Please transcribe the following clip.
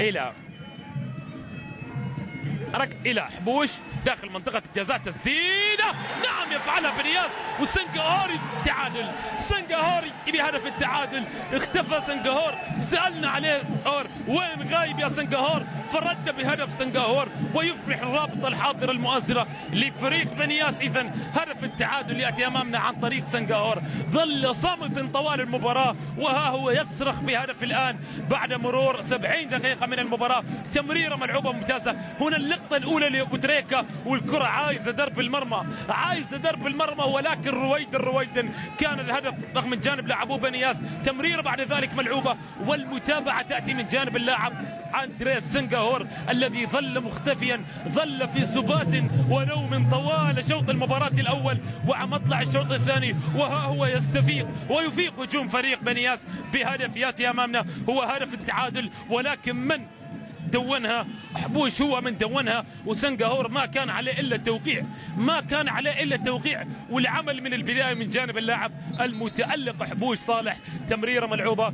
الى إلى حبوش داخل منطقة الجزاء، تسديدة، نعم يفعلها بنياس، وسنغهوري تعادل. سنغهوري بهدف التعادل. اختفى سنغهور، سألنا عليه اور وين غايب يا سنغهور، فرد بهدف سنغهور ويفرح الرابطة الحاضرة المؤازرة لفريق بنياس. إذن هدف التعادل يأتي أمامنا عن طريق سنغهور، ظل صامت طوال المباراة وها هو يصرخ بهدف الآن بعد مرور 70 دقيقة من المباراة. تمريرة ملعوبة ممتازة، هنا اللقطة الأولى لأبو تريكة والكرة عايزة درب المرمى، عايزة درب المرمى، ولكن رويدن كان الهدف رغم من جانب لاعبو بنياس. تمريرة بعد ذلك ملعوبة والمتابعة تأتي من جانب اللاعب أندريس سنغهور الذي ظل مختفيا، ظل في سبات ونوم طوال شوط المباراة الأول ومطلع الشوط الثاني، وها هو يستفيق ويفيق هجوم فريق بنياس بهدف يأتي أمامنا هو هدف التعادل. ولكن من دونها؟ حبوش هو من دونها، وسنغهور ما كان عليه الا التوقيع، ما كان عليه الا التوقيع والعمل من البداية من جانب اللاعب المتالق حبوش صالح. تمريره ملعوبه.